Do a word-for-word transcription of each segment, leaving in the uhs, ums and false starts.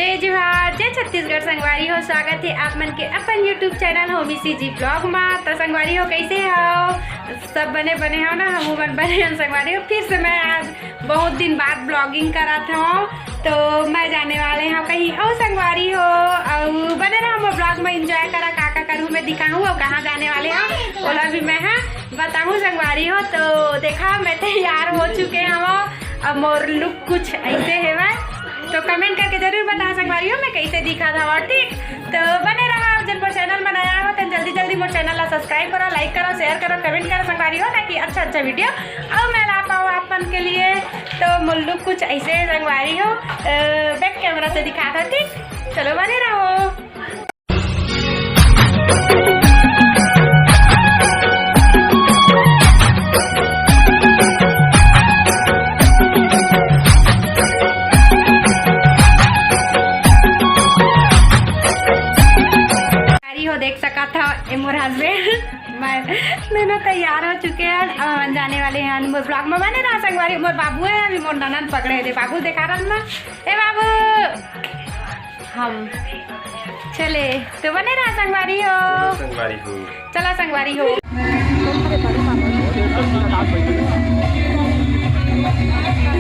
जय जोहार, जय छत्तीसगढ़ संगवारी हो। स्वागत हे आप मन के अपन YouTube channel Homi CG blog मा। त संगवारी हो, कैसे हो? सब बने बने हो ना? हमू मन बने हन संगवारी हो। फिर से मैं आज बहुत दिन बाद ब्लॉगिंग करत हूँ, तो मैं जाने वाले हूँ कहीं अउ संगवारी हो। अउ बने रहा मोर ब्लॉग में, एंजॉय करा, का का करूँ मैं दिखाहूँ अउ कहाँ जाने वाले हूँ, ओला भी मैं हा बताहूँ संगवारी हो। तो देखा, मैं तैयार हो चुके हूँ। अब मोर लुक कुछ ऐसे हेवय, तो कमेंट करके जरूर बताओ संगवारी हो, मैं कैसे दिखत हवं, ठीक? तो बने रहा, जन मोर चैनल में नया हो, तो जल्दी जल्दी मोर चैनल ला सब्सक्राइब करो, लाइक करो, शेयर करो, कमेंट करो संगवारी हो, ताकि अच्छा अच्छा वीडियो अउ मैं ला पाऊँ आप मन के लिए। तो मोर लुक कुछ ऐसे संगवारी हो, बैक कैमरा से दिखात हूँ, ठीक? चलो बने रहो। संगवारी हो, देख सकत हव, ए मोर हस्बैंड, मैं दोनों तैयार हो चुके हैं। अब हमन जाने वाले हैं मोर ब्लॉग में। बने रहा संगवारी, मोर बाबू है, अभी मोर ननद पकड़े दे। बाबू देखा रहा ना, ए बाबू, हम चले तो बने रहा संगवारी हो। संगवारी हो। चला संगवारी हो।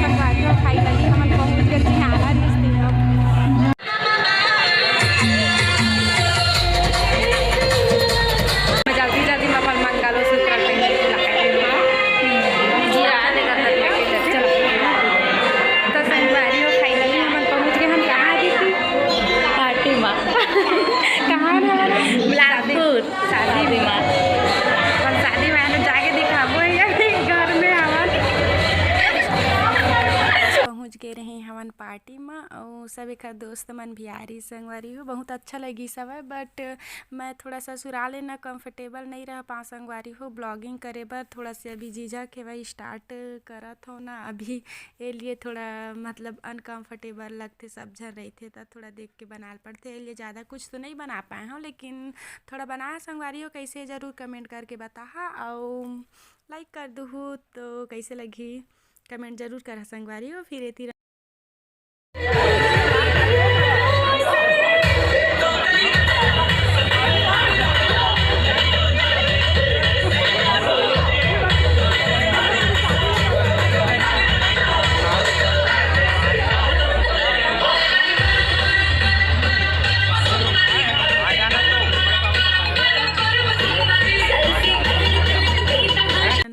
संगवारी हो, finally हमन पहुंच गए जी आला रिश्ते। जल्दी जल्दी में अपन मंगलसूत्र पहन के लाए। जी, आ देखा, चलो। तो संगवारी हो, finally हमन पहुंच गए। हम कहाँ आ गए थे? पार्टी में। कहाँ ना? बिलासपुर। शादी में। अपन शादी में आने जाके दिखाबो या फिर घर में आवन। पहुंच गए रहे हवन पार्टी में, अउ सब एक दोस्त मन भी आ रही संगवारी हो। बहुत अच्छा लगी सब है, but मैं थोड़ा ससुराल ना कंफर्टेबल नहीं रह पा संगवारी हो ब्लॉगिंग करे बर। थोड़ा से अभी झिझक हेवय, स्टार्ट करत हो ना अभी, ए लिए थोड़ा मतलब अनकंफर्टेबल लगथे। सब झन रहिथे त थोड़ा देख के बनाल पड़थे, ए लिए ज़्यादा कुछ तो नहीं बना पाए हूँ, लेकिन थोड़ा बनाए संगवारी हो। कैसे जरूर कमेंट करके बताहा, अउ लाइक कर दुहू तो कैसे लगही, कमेंट जरूर करहा संगवारी हो। फिर एती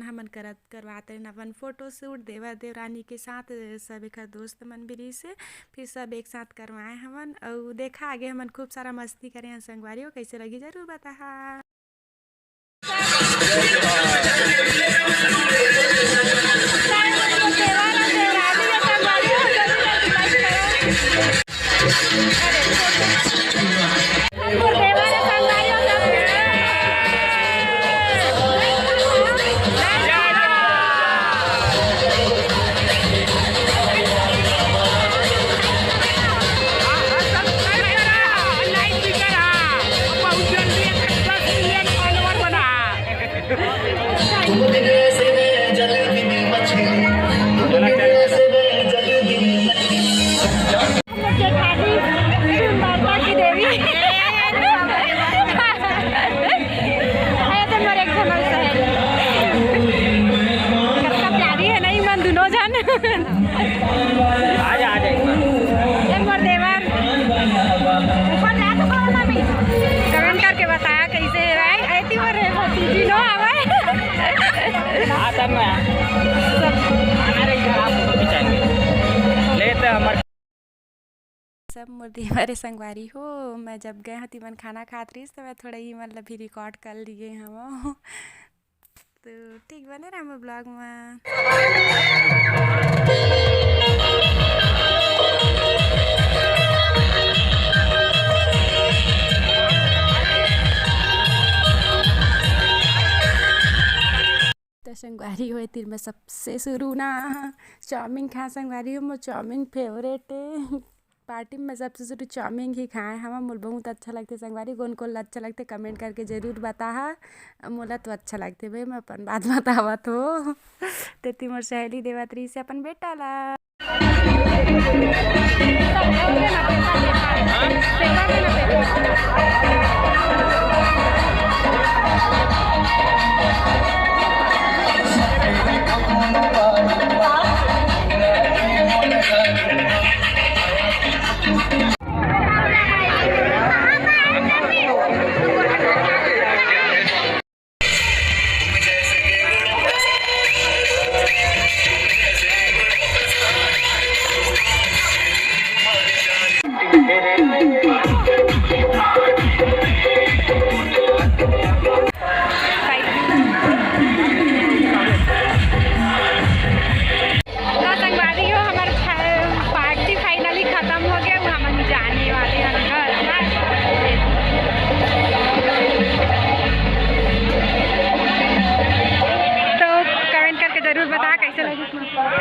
हमन करत करवात रहिन अपन फोटो शूट देवर देवरानी के साथ, सब एकर दोस्त मन भी रहिस हे, फिर सब एक साथ करवाए हमन। अउ देखा आगे हमन खूब सारा मस्ती करे हन संगवारी हो, कैसे लगी जरूर बताहा। जेठानी सुंदरता की देवी। अरे तो मोर एक झन अउ सहेली। कतका प्यारी है नहीं मन दुनों झन। आ जा, आ जा एक बार। ए मोर देवर। ऊपर जा तो कहो ना भी। कमेंट करके बताया कैसे है भाई। ऐती मोर है भतीजी नो आवे। हाँ, सब में। सब। आना रही है, आप फोटो खिंचाएंगे। ले तो हमारे सब मोर देवर संगवारी हो, मैं जब गए हती मन खाना खात रहिस, तो मैं थोड़ा ही मतलब भी रिकॉर्ड कर लिए हूँ। तो ठीक बने रहा मोर ब्लॉग में। तो संगवारी हो, तीर में सबसे शुरू ना चाउमीन खा संगवारी हो, मोर चाउमीन फेवरेट है। पार्टी में सबसे शुरू चाउमीन ही खाए हवा, मोर बहुत अच्छा लगते संगवारी। कौन कौन अच्छा लगते कमेंट करके जरूर बताहा। मोला तो अच्छा लगते भाई, मैं अपन बात बतावत हो। तेती मोर सहेली देवत रही से अपन बेटा ला। तो संगवारी हो, हमर फा-, पार्टी finally खत्म हो गया, अब हमन जाने वाले हैं घर। तो comment करके जरूर बता कैसे लगे।